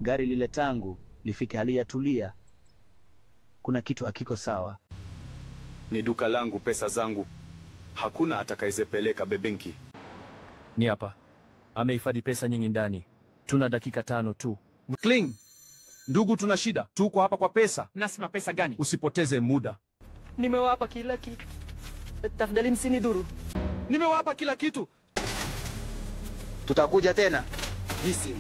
Gari lile tangu lifike halijatulia. Kuna kitu hakiko sawa. Ni duka langu, pesa zangu. Hakuna atakayezepeleka bebenki. Ni hapa. Amehifadhi pesa nyingi ndani. Tuna dakika 5 tu. Kling. Ndugu, tuna shida. Tuko hapa kwa pesa. Nasema pesa gani? Usipoteze muda. Nimewapa kila kitu. Tafadhali msinidhuru. Nimewapa kila kitu. Tutakuja tena. Hisi.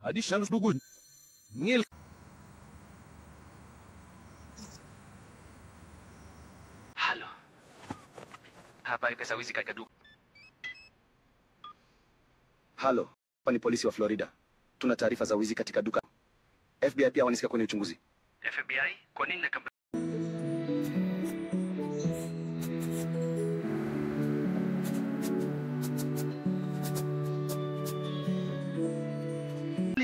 Hadi shans ndugu. Ngil. Halo. Hapa ni pesa wizi katika duka. Halo, hapa ni polisi wa Florida. Tuna taarifa za wizi katika duka. FBI pia wanasika kwenye uchunguzi. FBI? Kwa nini na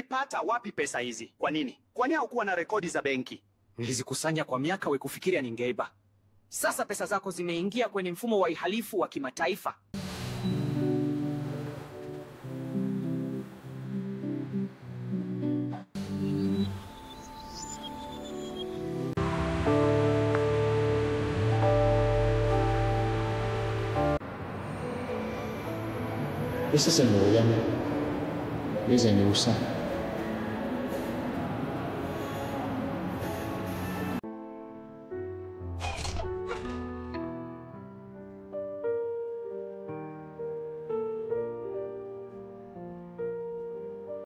Ulipata wapi pesa hizi? Kwa nini? Kwani haukuwa na rekodi za benki? Nilizikusanya kwa miaka, we kufikiria ningeiba. Sasa pesa zako zimeingia kwenye mfumo wa uhalifu wa kimataifa. Ese es el problema. Desde USA.